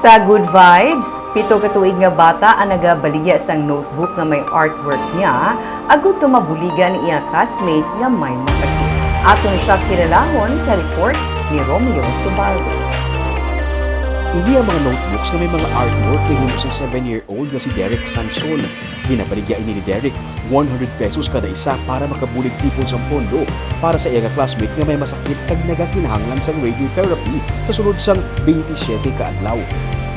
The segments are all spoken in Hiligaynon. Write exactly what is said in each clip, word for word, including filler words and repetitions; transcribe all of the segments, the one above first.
Sa Good Vibes, pito ka tuig nga bata ang nagabaligya sang notebook nga may artwork niya, agud to mabuligan ang iya classmate nga may masakit. Aton siya kilalahon sa report ni Romeo Subaldo. Ini ang mga notebooks nga may mga artwork nga himo sang seven-year-old nga si Derek Sanson. Ginabaligya ini ni Derek one hundred pesos kada isa para makabulig tipon sang pondo para sa iya nga classmate nga may masakit kag nagakinahanglan sang radiotherapy sa sulod sang twenty-seven ka adlaw.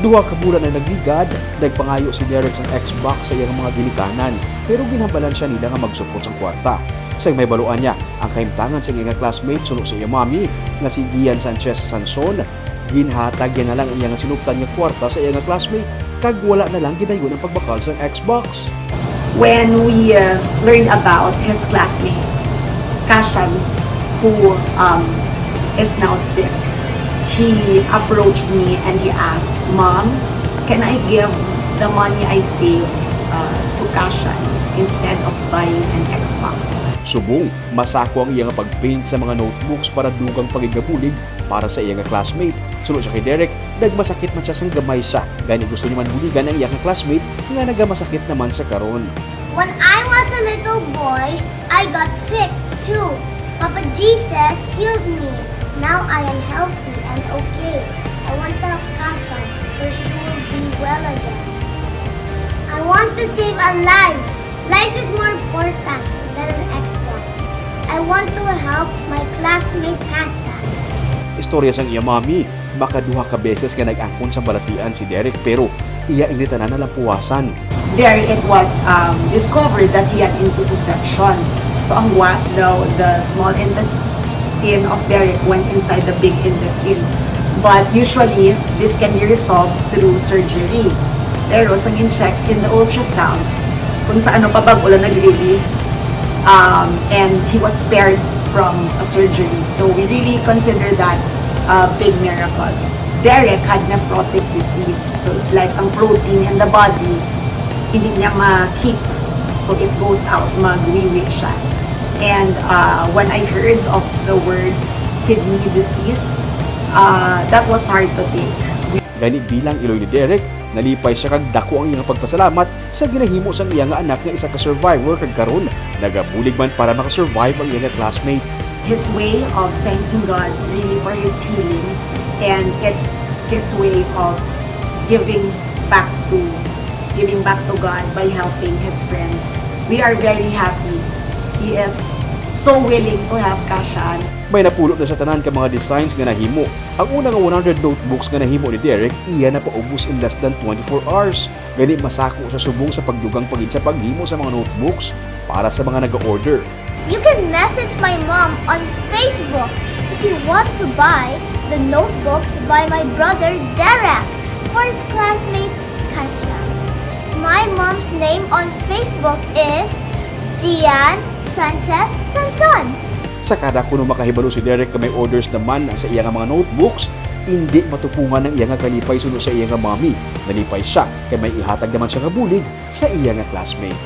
Duha ka bulan ang nagligad, nagpangayo si Derek sang Xbox sa iyang mga ginikanan, pero ginhambalan siya nila nga magsupot sang kwarta. Sang mahibaluan niya ang kahimtangan sang iya nga classmate suno sa iya mami nga si Gian Sanchez Sanson, ginhatag niya na lang ang iya nga sinuptan nga kwarta sa iya nga classmate, kag wala na lang gidayon ang pagbakal sang Xbox. When we uh, learned about his classmate, Kashan, who um, is now sick, he approached me and he asked, "Mom, can I give the money I saved uh, to Kashan instead of buying an Xbox?" Subong masako ang iya nga pag-paint sa mga notebooks para dugang pa gid nga bulig para sa iya nga classmate. Suno siya kay Derek, nagmasakit man siya sang gamay siya, gani gusto niya man buligan ang iya nga classmate nga nagamasakit naman sa karon. When I was a little boy, I got sick too. Papa Jesus healed me. Now I am healthy and okay. I want to help Kashan so he will be well again. I want to save a life. Life is more important than an Xbox. I want to help my classmate Kashan. Istorya sang iya mami, makaduha ka beses nga nag-angkon sa balatian si Derek, pero iya ini tanan nalampuwasan. There it was um, discovered that he had intussusception. So ang wa, the, the small intestine of Derek went inside the big intestine. But usually, this can be resolved through surgery. Pero sa in-check in the ultrasound, kung sa ano pa bag-o lang nag-release, um, and he was spared from a surgery. So we really consider that a big miracle. Derek had nephrotic disease. So it's like ang protein in the body, hindi niya ma-keep. So it goes out, magwiwi siya. And uh, when I heard of the words kidney disease, uh, that was hard to take. Gani bilang iloy ni Derek, nalipay siya kag dako ang iyang pagpasalamat sa ginahimo sang iya nga anak nga isa ka survivor kag karon nagabulig man para makasurvive ang iya nga classmate. His way of thanking God really for his healing, and it's his way of giving back to giving back to God by helping his friend. We are very happy. He is so willing to help Kashan. May napulo na sa tanan ka mga designs nga nahimo. Ang una nga one hundred notebooks nga nahimo ni Derek, iya na paubos in less than twenty-four hours. Gani masako sa subong sa pagdugang pa gid sa paghimo sa mga notebooks para sa mga naga-order. You can message my mom on Facebook if you want to buy the notebooks by my brother Derek for his classmate Kasha. My mom's name on Facebook is Gian Sanchez Sanson. Sa kada kuno makahibalo si Derek nga may orders naman sa iya nga mga notebooks, indi matupungan ang iya nga kalipay suno sa iya nga mommy. Nalipay siya kay may ihatag naman siya nga bulig sa iya nga classmate.